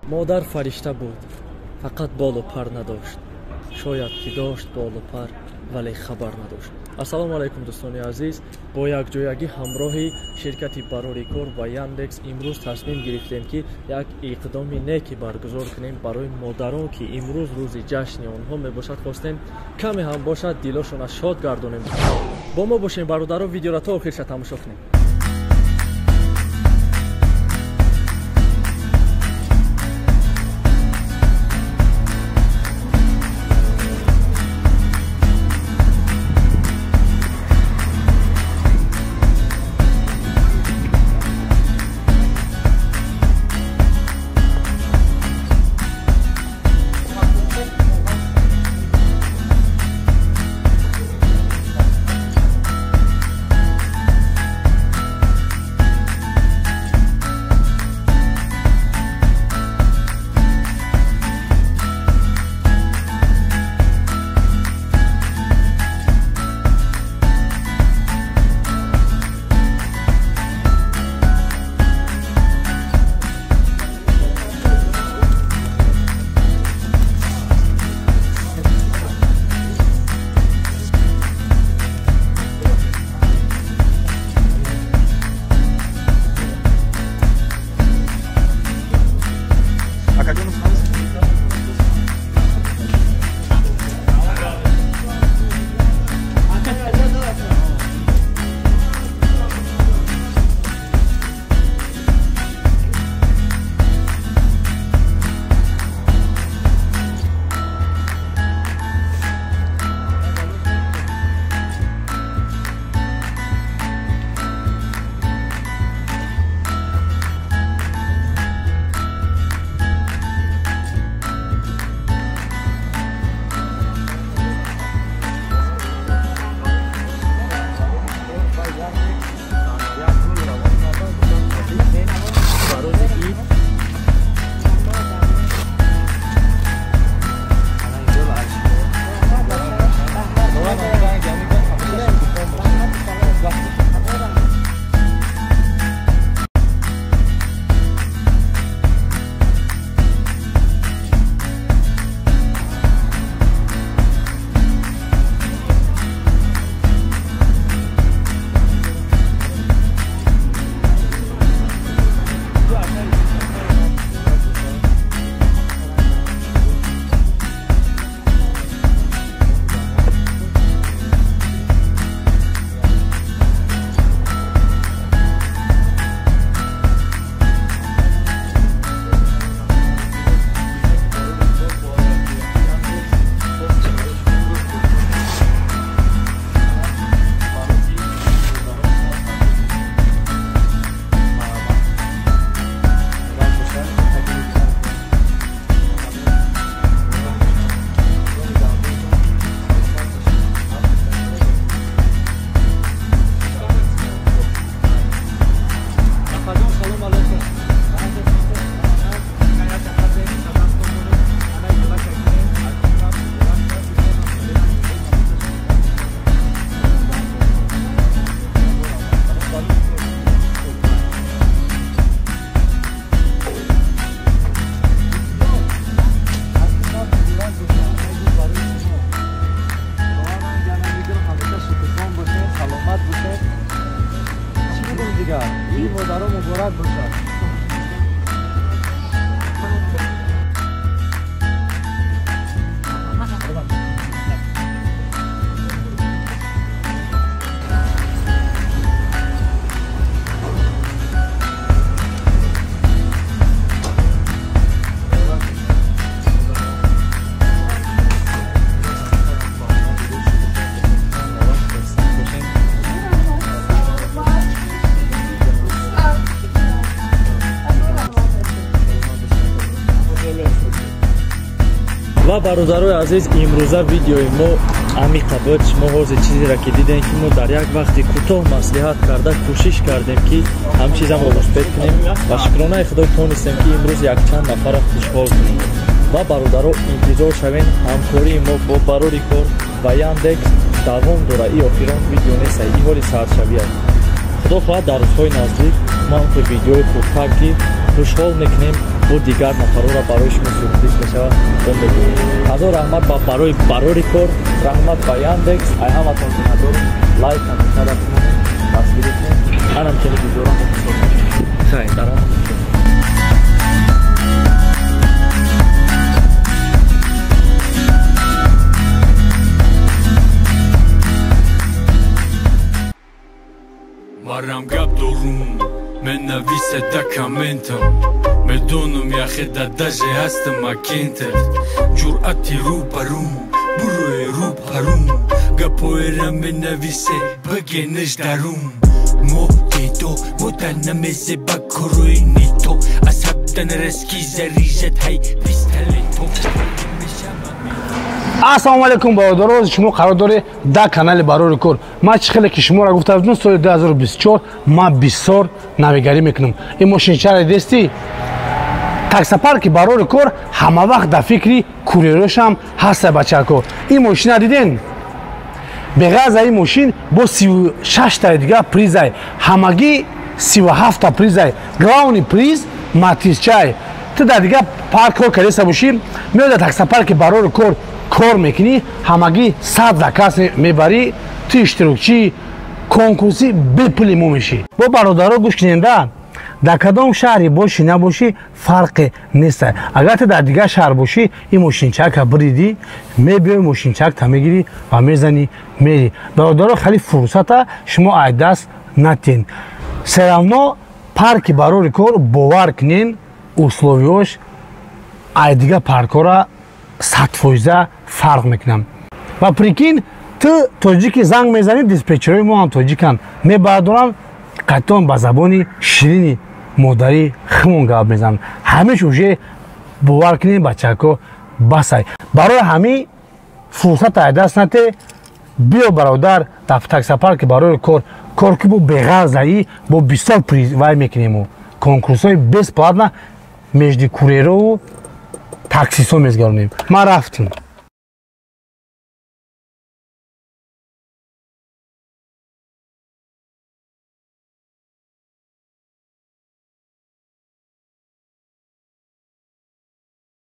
Модар фаришта буд, фақат болу пар надошт. Шояд ки дошт болу пар, вале хабар надошт. Ассалому алайкум, дӯстони азиз. Бо якҷоягӣ ҳамроҳи ширкати Барорикор ва Яндекс имрӯз тасмим гирифтем, ки як иқдоми неки баргузор кунем барои модарон, ки имрӯз рӯзи ҷашни онҳо мебошад. Хостем каме ҳам бошад дилошона шод гардонем. Бо мо бошем, бародаро, видеоро то охирша тамошо кунем. Модаро муборак бошад. Ва бародарои азиз, имрӯза видеои мо амиқа буд. Шумо ҳозир чизеро ки дидем, ки мо дар як вақти кӯтоҳ маслиҳат карда кӯшиш кардем, ки ҳам чизамро мусбат кунем ва шукронаи худо тонистем, ки имрӯз якчанд нафарро хушҳол кунем. Ва бародаро, интизор шавем, ҳамкории мо бо Барорикор ва Яндекс давом дорад. И охирон видео нест, и ҳоли саршавӣ аст. Худо хоҳад дар рӯзҳои наздик мо ҳам видеои хубтар ки хушҳол мекунем бо дигар нафарора барои шумо сюрприз мешавад он мегӯем. Ҳазор раҳмат барои барори кор, раҳмат ба Яндекс. Ай ҳаматон миннатдорем. Лайк, комментария кунед, тасвир кунед. Манам хеле видеоро мехостам. Хайр, дар он. Марам гап дорум, менависе да комментам. Медонум яхе да даже ҳастам акентер. Ҷуръати рӯ ба рӯ, бурӯи рӯ парум. Гапоера менависе, бигенеш дарум. Мо дедо, мо да намезе ба корои нито. Аз ҳабдан раски зарижат ҳай пистолето. Ассалому алайкум бародарон, шумо қарор доред дар канали Барори кор. Ман чӣ хеле ки шуморо гуфта будам, соли 2024 ман бисёр навигарӣ мекунам. Ин мошинчаро дидестӣ? Таксопарки Барори кор ҳама вақт дар фикри курьерошам ҳаста бачако. Ин мошина диден? Беғараз ин мошин бо 36 таи дигар призай, ҳамагӣ 37 та призай. Главный приз матизчай. Ту дар дигар парк кор кардеста бошӣ, меояд дар таксопарки Барори кор кор мекунӣ, ҳамагӣ 100 заказ мебарӣ, ту иштирокчии конкурси бепули мо мешӣ. Бо бародаро гӯш куненда, дар кадом шаҳре бошӣ набошӣ фарқе нест. Агар ту дар дигар шаҳр бошӣ, ин мошинчака биридӣ, мебиёй мошинчакта мегирӣ ва мезанӣ мерӣ. Бародаро, хеле фурсата шумо ай даст натен. Все равно парки Барори кор бовар кунен, условиёш ай дигар паркҳора 100% фарқ мекунам. Ва прикинь, ту тоҷики занг мезанӣ, диспетчерои мо ҳам тоҷиканд, мебардоранд, қатъан ба забони ширини модарӣ химон гап мезананд. Ҳамеш уже бовар кунем бачако басай. Барои ҳамин фурсат ай даст нате, биё бародар дар таксопарки Барори кор кор ки бо беғарзаӣ бо бисёр приз вай мекунему. Конкурсҳои бесплатно между курьерову таксисо мезгаронем. Ман рафтам.